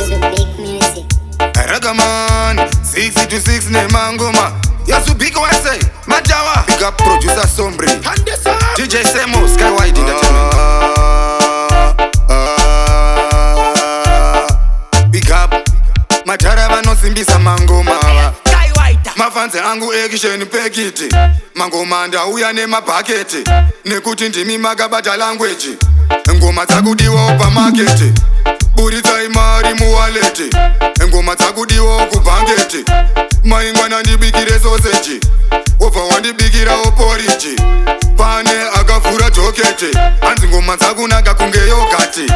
Big Music. Ragaman, 6 to 6 nemangoma. Yasubika wese, Majawa. Big up producer Sombre. DJ Semo, Skywide Entertainment. Big up. Majara vanosimbisa mangoma ava. Mafanzi angu action pekiti. Mangoma ndauya nemabhaketi. Nekuti ndimi makabata language. Ngoma dzakudiwawo pamaketi. Buritsai mari muwaleti. Ngoma dzakudiwawo kubhangeti. Maingwana ndibikire soseji. Wobva wandibikirawo poriji. Pane akavhura joketi. Hanzi ngoma dzakunaka kunge yogati.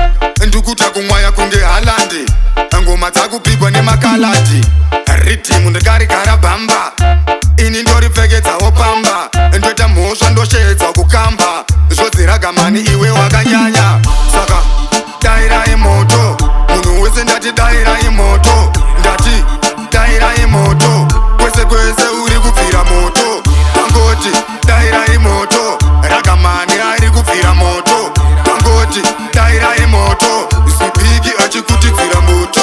Ndikuta kumwaya kunge Haaland. Ngoma dzakubikwa nemakaladi. Ridhimu ndikarigara bhamba. Ini ndoripfekedzawo pamba. Ndoita mhosva ndoshedza kukamba. Zvodziragamani iwe wakanyanya. Saka dairai moto. Munhu wese ndati dairai moto. Ndati dairai moto. Kwese kwese uri kubvira moto. Pangoti dairai moto. Ragamani ari kubvira moto. Pangoti dairai moto. Sipiki achikutidzira moto.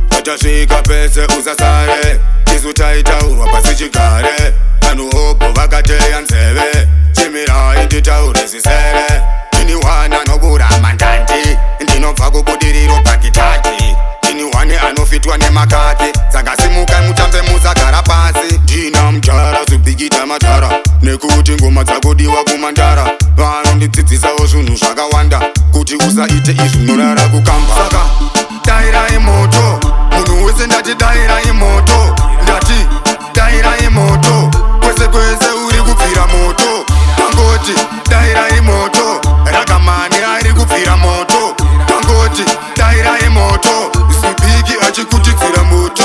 Patasvika pese usasare, tisu taitaurwa pasi chigare. Vanhu hobho vakateya nzeve, chimirai nditaure zvisere. Ndini wana anobura mandandi, ndinobva kubudiriro Bhagidhadhi. Ndini wane anofitwa nemakaki, saka simukai mutambe musagara pasi. Ndina mujara zubhikita matara, nekuti ngoma dzakudiwa kumandara. Vanondidzidzisawo zvinhu zvakawanda, kuti usaite izvi unorara kukamba. Saka dairai moto, munhu wese ndati dairai moto. Ndati dairai moto, kwese kwese uri kubvira moto. Pangoti dairai moto, Ragamani ari kubvira moto. Pangoti dairai moto, Sipiki achikutidzira moto.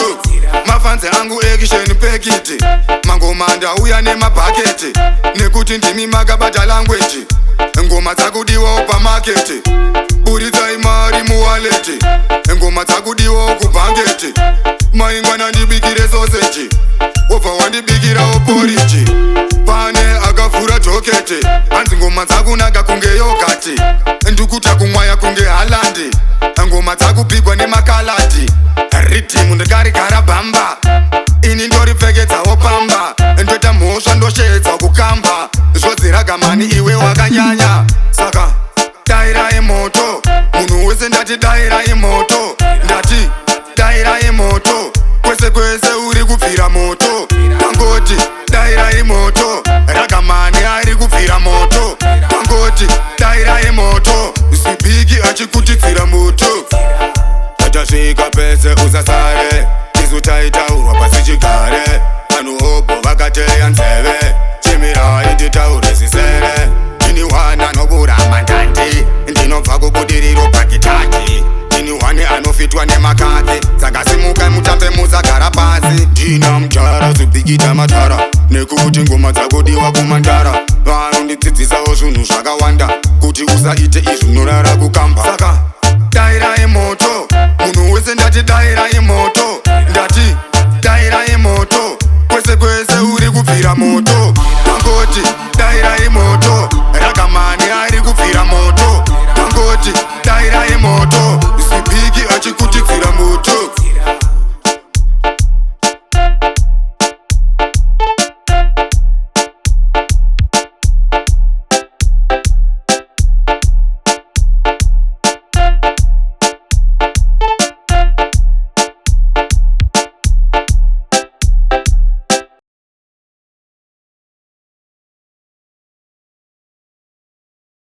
Mafanzi angu action pekiti. Mangoma ndauya nemabhaketi. Nekuti ndimi makabata language. Ngoma dzakudiwawo pamaketi. Buritsai mari muwaleti. Ngoma dzakudiwawo kubhangeti. Maingwana ndibikire soseji. Wobva wandibikirawo poriji. Pane akavhura joketi. Hanzi ngoma dzakunaka kunge yogati. Ndikuta kumwaya kunge Haaland. Ngoma dzakubikwa nemakaladi. Ridhimu ndikarigara bhamba. Ini ndoripfekedzawo pamba. Ndoita mhosva ndoshedza kukamba. Zvodziragamani iwe wakanyanya. Saka dairai moto. Munhu wese ndati dairai moto. Ndati dairai moto. Kwese kwese uri kubvira moto. Pangoti dairai moto. Ragamani ari kubvira moto. Pangoti dairai moto. Sipiki achikutidzira moto. Patasvika pese usasare, tisu taitaurwa pasi chigare. Vanhu hobho vakateya nzeve, chimirai nditaure zvisere. Ndini wana anobura mandandi, ndinobva kubudiriro Bhagidhadhi. Ndini wane anofitwa nemakaki, saka simukai mutambe musagara pasi. Ndina mujara zubhikita matara, nekuti ngoma dzakudiwa kumandara. Vanondidzidzisawo zvinhu zvakawanda, kuti usaite izvi unorara kukamba. Saka dairai moto, munhu wese ndati dairai.